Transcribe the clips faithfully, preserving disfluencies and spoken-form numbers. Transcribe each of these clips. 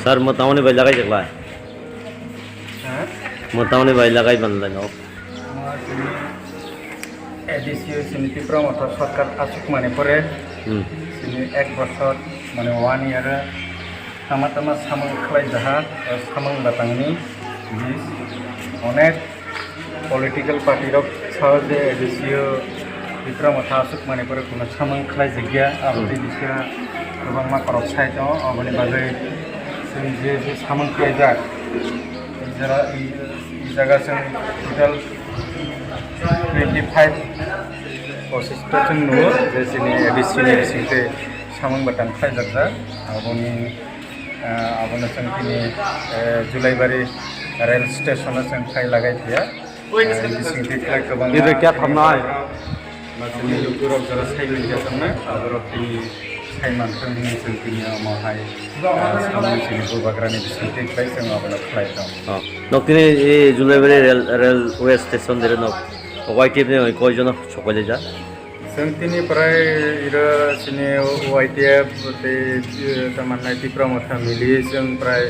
Sir, mwtamani bai lagai jaklai. Ha? Mwtamani bai lagai ban lai no. A D C o sini Tipra Motha sarkar asuk mani pore. Hmm. Sini ek bosor, mane one year, tama tama samung khlai jaha, samung batangni bis onek political party rok sao je A D C o Tipra Motha asuk mani pore kuno samung khlai jigya, abo tei bisa kwbangma korok sai tongo, aboni bagwi chwng je je samung khlai jak, i jora, i, i jaga chwng total twenty five pochis ta chwng nugo je chini A D C ni bising tei samung batang khlai jak jak, aboni, ah, abono chwng tini, eh, Julaibari rail station o chwng khai lagai phiya. Bising twi khlai kwbangma. Ida kya thamnai? Masini lukurok jora sai manya thangnai, aborok tini sai manthang hwnwi chwng tini omo hai, ah, samung chini bubagrani bising twi khlai chwng abono khlai tong. Oh. Nok tini, eh, Julaibari rail, railway station dire nok. Y T F ni koi jono sokolai ja? Chwng tini prai iro chini Y T F tei, eh, tamannai Tipra Motha mili chwng prai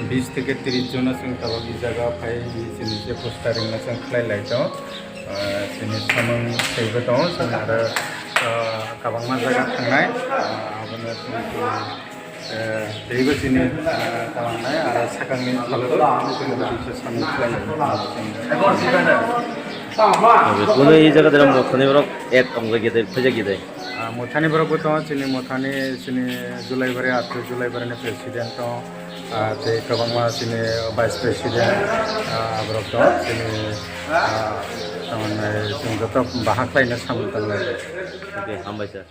bis theke tris jona chwng tabok i jaga phai chini je poster ringna chwng khlai lai tongo. Ah, chini samung teibo tongo, chwng aro, ah, kabangma jaga thangnai, ah, abono chini, eh, teibo chini, ah, thangnai, aro sakangni phalalo chini samung khlai lai tongo. Oke, kuno i jaga dera mothani borok ek tongo gede, phaja gede. Ah, mothani borok bo tongo, chini mothani, chini Julaibari, atwi Julaibari ni president tongo. Ah, tei kwbangma chini vice president, ah, borok tongo, chini, ah, tamani chwng joto bahai khlaino samung tanglai. Oke, hambai sir.